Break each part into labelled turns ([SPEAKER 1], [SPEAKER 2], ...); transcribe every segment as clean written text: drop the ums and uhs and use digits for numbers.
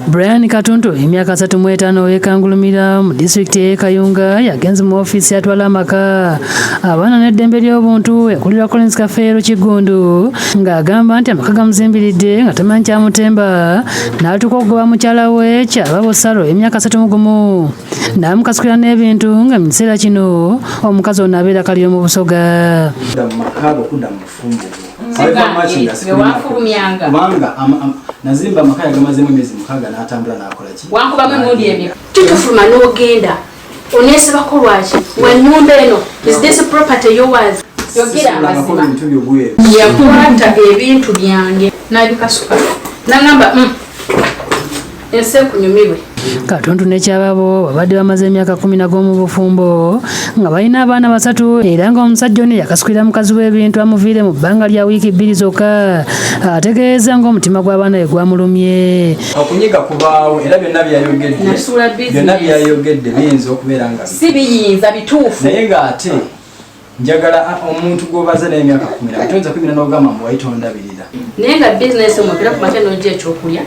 [SPEAKER 1] Brian Katuntu emyaka 35 ow'e Kangulumira mu disitulikiti y'e Kayunga yagenze mu ofiisi atwala amaka, abaana n'eddembe ly'obuntu ekulirwa Collins Kafeero Kiggundu ng'agamba nti amaka gamuzimbiridde nga tamanyi kyamutemba n'atuuka okugoba mukyala we Kyababo Salo emyaka 31 n'amukasukira n'ebintu nga mu kiseera kino omukazi ono abeera Kaliro mu Busoga.
[SPEAKER 2] Mu maka go, kudda mu bufumbo bwo.
[SPEAKER 3] Wafulumyanga.
[SPEAKER 2] Kubanga nazimba amaka yagamazemu emyezi 6 n'atambula n'akola ki?
[SPEAKER 3] Wankubamu emirundi emeka?
[SPEAKER 4] Tutufuluma n'ogenda oneesibako lwaki wenyumba eno? Is this property yours?
[SPEAKER 3] Yogera.
[SPEAKER 2] Sisulangako
[SPEAKER 3] Amazima.
[SPEAKER 2] bintu byo bweru.
[SPEAKER 4] Yakwata ebintu byange n'abikasuka nagamba, ensi ekunyumirwe."
[SPEAKER 1] Katuntu ne Kyababo babadde bamaze emyaka 11 mu bufumbo nga balina abaana basatu era ng'omusajja ono yakasukira mukazi w'ebintu amuviire mu bbanga lya wiiki 2 zokka. Ategeeza ng'omutima gw'abaana we gwamulumye.
[SPEAKER 2] Okunyiga kubaawo era byonna byayogedde
[SPEAKER 4] Nasuula business.
[SPEAKER 2] Byonna byayogedde biyinza okubeera nga
[SPEAKER 3] Si biyinza, bituufu.
[SPEAKER 2] Naye ng'ate njagala omuntu gw'obaze naye emyaka 10 toyinza kwimira n'ogamba mbu wali tondabirira.
[SPEAKER 4] Naye nga bizinesi omwekera ku makya n'ojja ekyokulya,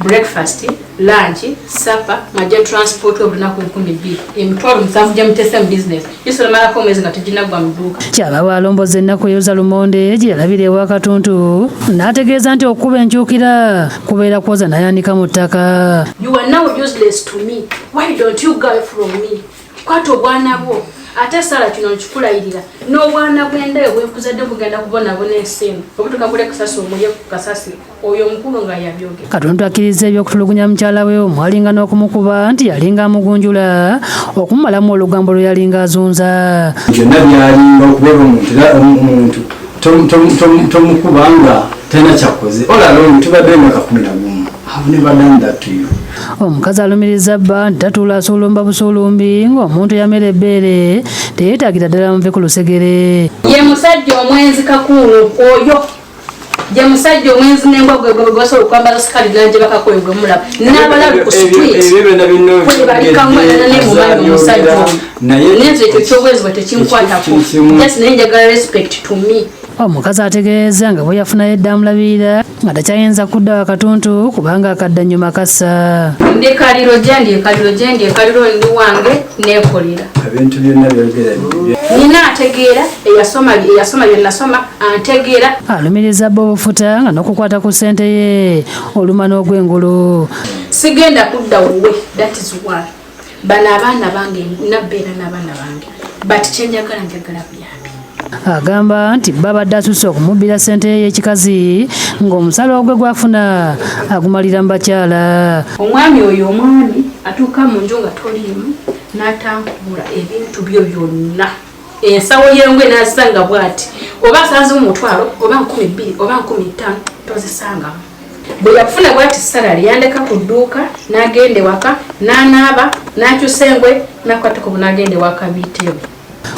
[SPEAKER 4] breakfast, lunch, supper, ngajja transport olunaku 2000, 70,000 gyemutese mu bizinesi gisolemalako omwezi nga teginaggwa mu dduuka.
[SPEAKER 1] Kyababo alomboza ennaku eyoza lumonde gye yalabira ewa Katuntu n'ategeeza nti okukuba enkyukira kubeera kwoza n'ayanika mu ttaka.
[SPEAKER 4] You are now useless to me. Why don't you go from me? Kwata obwana bwo. Ate sala kino nkikulayirira, n'obwana bw'endayo bwenkuzadde bugenda kubonabona ensi eno obutuka bule kasasi omulye ku kasasi oyo omukulu nga yabyogera.
[SPEAKER 1] Katuntu akkiriza ebyokutulugunya mukyala we omwalinga n'okumukuba nti yalinga amugunjula okumumalamu olugambo lwe yalinga azunza.
[SPEAKER 2] Byonna byalinga okubeera omuntu era omuntu tomukuba nga talina kyakoze. All along tubadde emyaka 11. Have never done that to you.
[SPEAKER 1] Omukazi alumiriza bba nti tatuula asuulumba busuulumbi ng'omuntu eyamera ebbeere teyeetaagira ddala muve ku lusegere.
[SPEAKER 4] Ye musajja omwenzi kakuuno oyo, ye musajja omwenzi n'embwa gwe gwe gwasobola okwambala sukali nanjebakako oyo gwe mulaba n'abalalu ku street.
[SPEAKER 2] Ebyo byonna bino
[SPEAKER 4] Kwe balikamwalana ne mumanyi omusajja oyo.
[SPEAKER 2] Naye
[SPEAKER 4] Nenze ekyo kyobwezi bwe tekinkwatako.
[SPEAKER 2] Kimu.
[SPEAKER 4] Just naye njagala respect to me.
[SPEAKER 1] Omukazi ategeeza nga bwe yafunayo edda amulabirira nga takyayinza kudda wa Katuntu kubanga akadda nnyuma kassa.
[SPEAKER 4] Ndi Kaliro, gyendi ekaliro, gyendi ekaliro, ndi wange neekolera.
[SPEAKER 2] Ebintu byonna byogera.
[SPEAKER 4] Nina ategeera, eyasoma, eyasoma bye nasoma antegeera.
[SPEAKER 1] Alumiriza bba obufuta nga n'okukwata ku ssente ye oluma n'ogw'engulu.
[SPEAKER 4] Sigenda kudda wuwe, that is one. Bano abaana bange, nabbeera n'abaana bange, but kyenjagala, njagala buyambi.
[SPEAKER 1] Agamba nti bba abadde asusse okumubbira ssente ye y'ekikazi ng'omusala ogwe gwafuna agumalira mu bakyala.
[SPEAKER 4] Omwami oyo, omwami atuuka mu nju nga toliimu n'atankubula ebintu byo byonna, ensawo y'engwe n'azisanga bw'ati, oba asanzemu 500 oba 2000 oba 5000 tozisangamu. Bwe yakufuna bw'ati salary, yandeka ku dduuka n'agenda ewaka n'anaaba n'akyusa engwe n'akwatako n'agenda ewaka biitewe.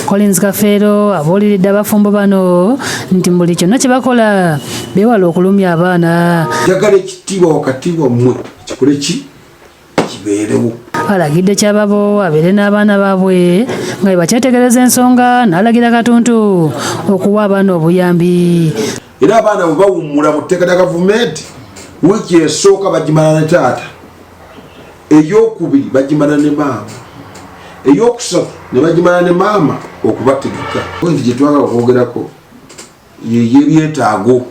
[SPEAKER 1] Collins Kafeero abuuliridde abafumbo bano nti mu buli kyonna kye bakola beewale okulumya abaana.
[SPEAKER 5] Njagala ekitiibwa wakati wammwe kikole ki kibeerewo.
[SPEAKER 1] Alagidde Kyababo abeere n'abaana baabwe nga bwe bakyetegereza ensonga n'alagira Katuntu okuwa abaana obuyambi.
[SPEAKER 5] Era abaana bwe bawummula mu tteeka lya gavumenti, wiiki esooka bagimala ne taata, eyokubiri bagimala ne maama, eyokusatu ne bagimala ne maama okubategeka. Point gye twagala okwogerako yeyebyetaago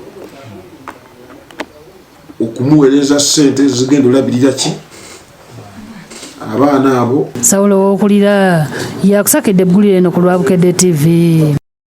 [SPEAKER 5] okumuweereza ssente zigenda olabirira ki abaana abo.
[SPEAKER 1] Sawulo Wookulira yakusakedde eggulire eno ku lwa Bukedde TV.